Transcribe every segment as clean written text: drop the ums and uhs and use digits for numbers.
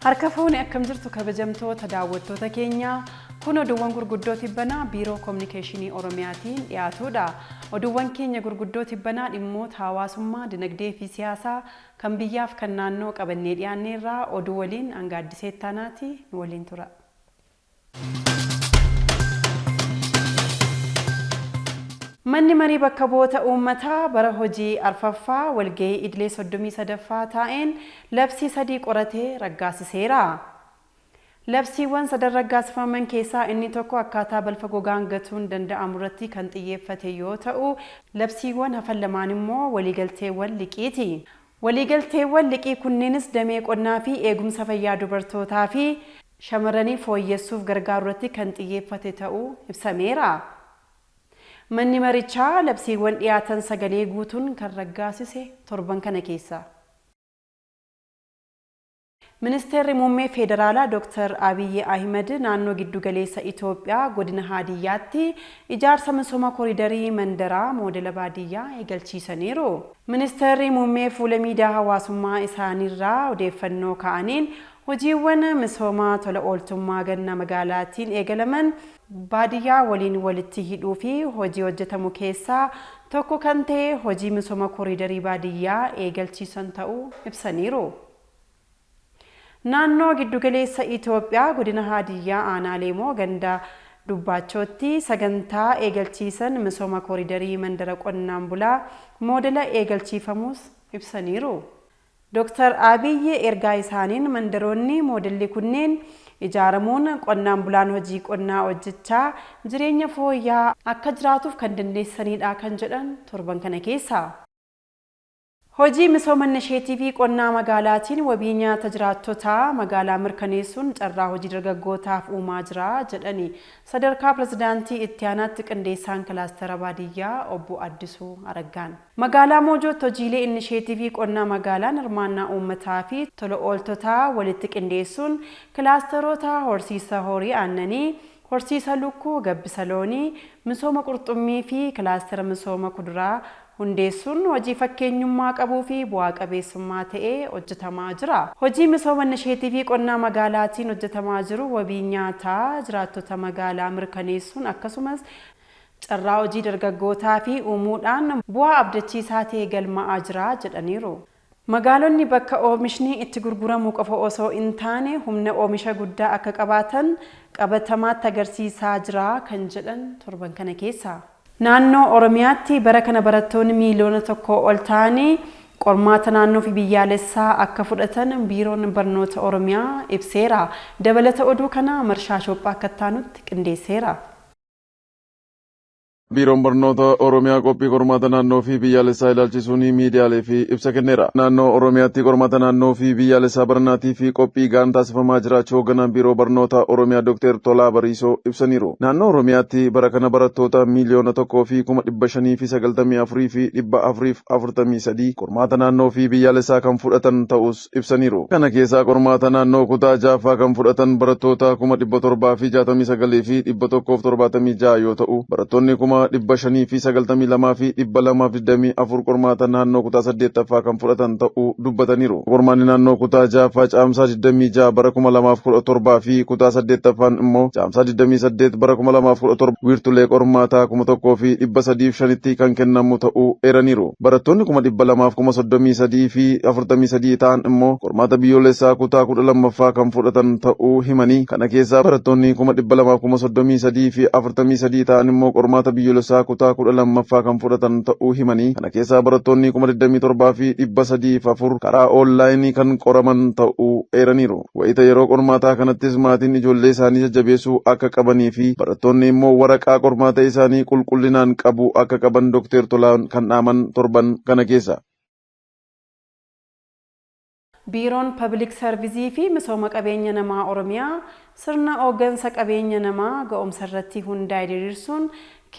Harka fuune akkam jirtu kabajamtoota daawwattoota keenyaa kun oduuwwan gurguddoo tibbanaa Biiroo Kominikeeshinii Oromiyaatiin dhiyaatudha. Oduuwwan keenya gurguddoo tibbanaa dhimmoota hawaasummaa, dinagdee fi siyaasaa kan biyyaaf kan naannoo qabannee dhiyaanneerraa oduu waliin hanga Addisee Ittaanaati nu waliin tura. Manni marii bakka bu'oota uummataa bara hojii arfaffaa walgahii idilee 33ffaa taa'een labsii sadii qoratee raggaasiseera. Labsiiwwan sadan raggaasifaman keessaa inni tokko akkaataa balfa gogaan gatuun danda'amurratti kan xiyyeeffate yoo ta'u, labsiiwwan hafan lamaan immoo waliigalteewwan liqiiti. Waliigalteewwan liqii kunneenis damee qonnaa fi eegumsa fayyaa dubartootaa fi shamarranii fooyyessuuf gargaarurratti kan xiyyeeffate ta'uu ibsameera. Manni marichaa labsiiwwan dhiyaatan sagalee guutuun kan raggaasise torban kana keessa. Ministeerri Muummee Federaalaa Dooktar Abiyyi Ahimad naannoo Giddugaleessa Itoophiyaa Godina Haadiyyaatti ijaarsa misooma koriidarii mandaraa moodela baadiyyaa eegalchiisaniiru. Ministeerri Muummee fuula miidiyaa hawaasummaa isaaniirraa odeeffannoo kaa'aniin hojiiwwan misooma tola ooltummaa ganna magaalaatiin eegalaman baadiyyaa waliin walitti hidhuu fi hojii hojjetamu keessaa tokko kan ta'e hojii misooma koriidarii baadiyyaa eegalchiisan ta'uu ibsaniiru. Naannoo Giddugaleessa Itoophiyaa Godina Haadiyyaa Aanaa Leemoo ganda Dubbaachootti sagantaa eegalchiisan misooma koriidarii mandara qonnaan bulaa moodela eegalchiifamuus ibsaniiru. Dooktar Abiy ergaa isaaniin mandaroonni moodelli kunneen ijaaramuun qonnaan bulaan hojii qonnaa hojjechaa jireenya fooyya'aa akka jiraatuuf kan dandeessisaniidha kan jedhan torban kana keessa. Hojii misooma innisheetiivii qonnaa magaalaatiin wabii nyaata jiraattotaa magaalaa mirkaneessuun carraa hojii dargaggootaaf uumaa jira jedhani sadarkaa pirezidaantii itti aanaatti qindeessaan kilaastara baadiyyaa obbo Addisuu Araggaan. Magaalaa Moojootti hojiilee innisheetiivii qonnaa magaalaan hirmaannaa uummataa fi tola ooltotaa walitti qindeessuun kilaastaroota horsiisa horii aannanii, horsiisa lukkuu, gabbisa loonii, misooma qurxummii fi kilaastera misooma kuduraa hundeessuun hojii fakkeenyummaa qabuu fi bu'aa qabeessummaa ta'e hojjetamaa jira. Hojii misooma innisheetiivii qonnaa magaalaatiin hojjetamaa jiru wabii nyaataa jiraattota magaalaa mirkaneessuun akkasumas carraa hojii dargaggootaa fi uumuudhaan bu'aa abdachiisaa ta'e galmaa'aa jira jedhaniiru. Magaalonni bakka oomishni itti gurguramu qofa osoo hin taane humna oomisha guddaa akka qabaatan qabatamaatti agarsiisaa jira kan jedhan torban kana keessa. Naannoo Oromiyaatti bara kana barattoonni miiliyoona tokkoo ol ta'anii qormaata naannoo fi biyyaalessaa akka fudhatan Biiroon Barnoota Oromiyaa ibseera. Dabalata oduu kanaa Marshaa Shoophaa akka itti aanutti qindeesseera. Biiroon Barnoota Oromiyaa qophii qormaata naannoo fi biyyaalessaa ilaalchisuun miidiyaaleef ibsa kenneera. Naannoo Oromiyaatti qormaata naannoo fi biyyaalessaa baranaatii fi qophii ga'aan taasifamaa jiraachuu hoogganaan Biiroo Barnoota Oromiyaa Dookter Tolaa Bariisoo ibsaniiru. Naannoo Oromiyaatti bara kana barattoota 1,594,443 qormaata naannoo fi biyyaalessaa kan fudhatan ta'us ibsaniiru. Kana keessaa qormaata naannoo kutaa 6ffaa kan fudhatan barattoota 769,176 yoo ta'u, barattoonni 592,224 qormaata naannoo kutaa 8ffaa kan fudhatan ta'uu dubbataniiru. Qormaanni naannoo kutaa 6ffaa Caamsaa 26 bara 2017 fi kutaa 8ffaan immoo Caamsaa 28 bara 2017 wiirtulee qormaataa 1305tti kan kennamu ta'uu eeraniiru. Barattoonni 233,043 ta'an immoo qormaata biyyoolessaa kutaa 12ffaa kan fudhatan ta'uu himanii, kana keessaa barattoonni 233,043 ta'an immoo qormaata biyyoolessaa kutaa 12ffaa kan fudhatan ta'uu himanii, kana keessaa barattoonni 27,304 karaa oonlaayinii kan qoraman ta'uu eeraniiru. Wayita yeroo qormaataa kanattis maatiin ijoollee isaanii jajjabeessuu akka qabanii fi barattoonni immoo waraqaa qormaata isaanii qulqullinaan qabuu akka qaban Dookteer Tolaan kan dhaaman torban kana keessa. Biiroon Pabilik Sarvisii fi Misooma Qabeenya Namaa Oromiyaa sirna ooggansa qabeenya namaa ga'umsarratti hundaa'e diriirsuun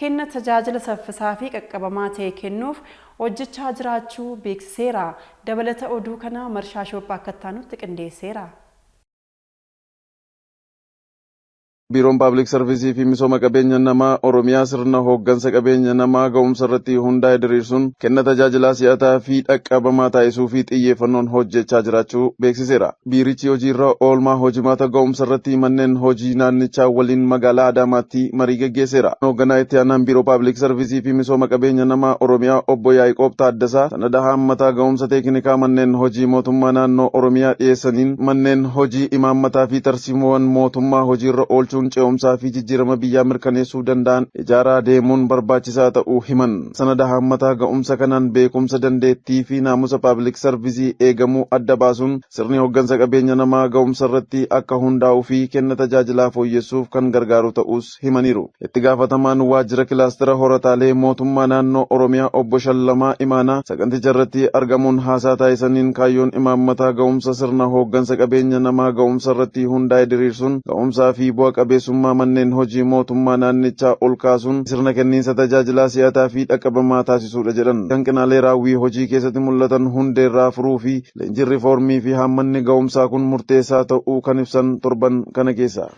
kenna tajaajila saffisaa fi qaqqabamaa ta'e kennuuf hojjechaa jiraachuu beeksiseera. Dabalata oduu kanaa Marshaa Shoophaa akka itti aanutti qindeesseera. Biiroon Paablik Sarvisii fi Misooma Qabeenya Namaa Oromiyaa sirna hooggansa qabeenya namaa ga'umsa irratti hundaa'e diriirsuun kenna tajaajilaa si'ataa fi dhaqqabamaa taasisuu fi xiyyeeffannoon hojjechaa jiraachuu beeksiseera. Biirichi hojiirra oolmaa hojimaata ga'umsa irratti manneen hojii naannichaa waliin magaalaa Adaamaatti marii gaggeesseera. Hoogganaa itti aanaan Biiroo Paablik Sarvisii fi Misooma Qabeenya Namaa Oromiyaa Obbo Yaa'iqoob Taaddasaa sanada haammataa ga'umsa teeknikaa manneen hojii mootummaa naannoo Oromiyaa dhiyeessaniin, manneen hojii imaammataa fi tarsiimoowwan mootummaa hojiirra oolchuun ce'umsaa fi jijjiirama biyyaa mirkaneessuu danda'an ijaaraa deemuun barbaachisaa ta'uu himan. Sanada haammataa ga'umsa kanaan beekumsa, dandeettii fi naamusa paablik sarvisii eegamuu adda baasuun sirni hooggansa qabeenya namaa ga'umsa irratti akka hundaa'uu fi kenna tajaajilaa fooyyessuuf kan gargaaru ta'us himaniiru. Itti gaafatamaan waajjira kilaastera horataalee mootummaa naannoo Oromiyaa Obbo Shallamaa Imaanaa saganticha irratti argamuun haasaa taasisaniin, kaayyoon imaammataa ga'umsa sirna hooggansa qabeenya namaa ga'umsa irratti hundaa'e diriirsuun ga'umsaa fi bu'a qabeessummaa manneen hojii mootummaa naannichaa ol kaasuun sirna kenniinsa tajaajilaa si'ataa fi dhaqqabamaa taasisuudha jedhan. Hanqinaalee raawwii hojii keessatti mul'atan hundeerraa furuu fi leenjiin riifoormii fi haammanni ga'umsaa kun murteessaa ta'uu kan ibsan torban kana keessa.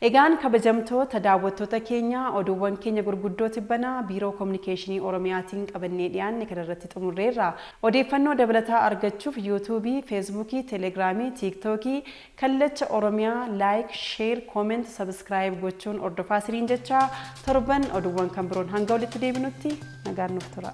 Egaan kabajamtoota daawwattoota keenya, oduuwwan keenya gurguddoo tibbanaa Biiroo Kominikeeshinii Oromiyaatiin qabannee dhiyaanne kanarratti xumurreerra. Odeeffannoo dabalataa argachuuf Yuutuubii, Feesbuukii, Telegiraamii, Tiiktookii Kallacha Oromiyaa like, share, comment, subscribe gochuun hordofaa siriin jecha, torban oduuwwan kan biroon hanga walitti deebinutti nagaan nuuf tura.